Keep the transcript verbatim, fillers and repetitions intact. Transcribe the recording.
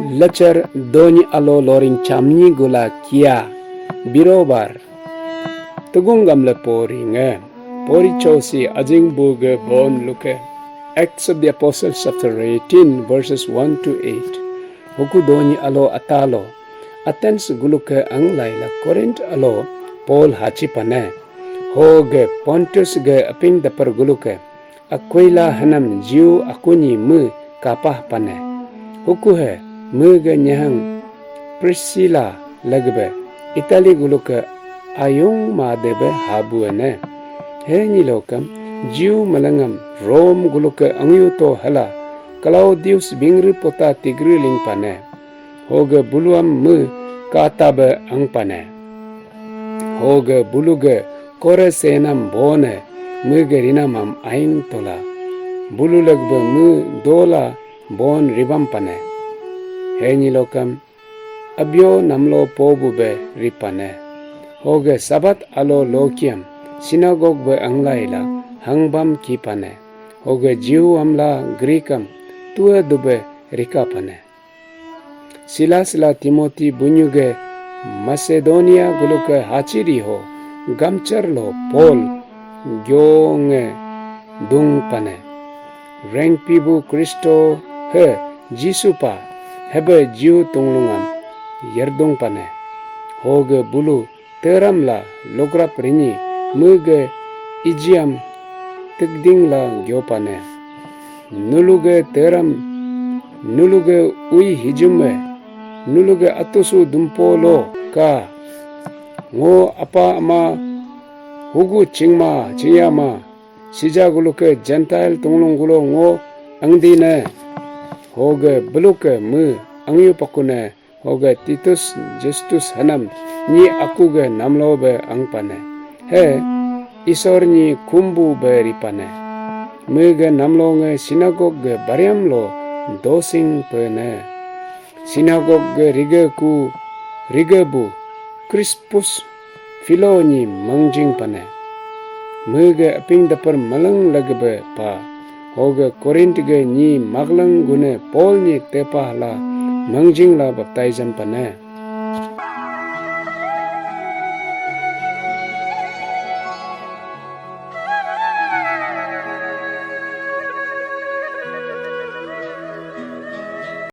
Lechar doni alo loring chamni gula kia. Birobar. Tugung gamle pori nge. Pori chosi ajing bu ge bon luke. Acts of the Apostles chapter eighteen, verses one to eight. Huku doni alo atalo. Athens guluke anglai la Corinth alo Paul hachi pane. Ho ge Pontus ge aping dapar guluke. Aquila hanam Jew akuni mu kapah pane. Huku he mu ge nyahang Priscilla lagbe Italy guluke ayung madebe habuene. He nyilokam Jew malangam Rome guluke angyuto hala Claudius bingri pota tigri ling pane. Hoge buluam me kata be ang pane. Hoge buluge kore senam bone mege rinamam aing tola. Bulu legbe me dola bon ribam pane. He nyilokam abio namlo pobu be ripane. Hoge sabat alo lokiam sinagog be anglai la hangbam ki pane. Hoge Jew amla Greek am tua dube rika pane. Silas la Timothy bunyuge Macedonia guluke hachiri ho gamchar lo Paul gyonge dung pane. Rengpi bu Kristo he Jisu pa hebe Jew tunglungam yerdung pane. Hoge bulu teram la lugrap rini mege ijiam tegding la gyopane. Nuluge teram, nuluge ui hijume, nuluge atusu dumpo lo ka. Ngo apa ama hugu chingma, chingyama, sija guluke Gentile tunglung gulo ngo angdine. Hoge beluke me angyu pakune. Hoge Titus Justus hanam nyi aku ge namlo be ang pane. He Isor nyi kumbu be ri pane. Me ge namlo nge sinagog ge bariam lo dosing pene. Sinagog ge rige ku rige bu Crispus Philo nyi mangjing pane. Me ge aping dapar malang lagebe pa. Hoge Corinth ge nyi maglang gune Paul nyi tepah la mangjing la baptism pane.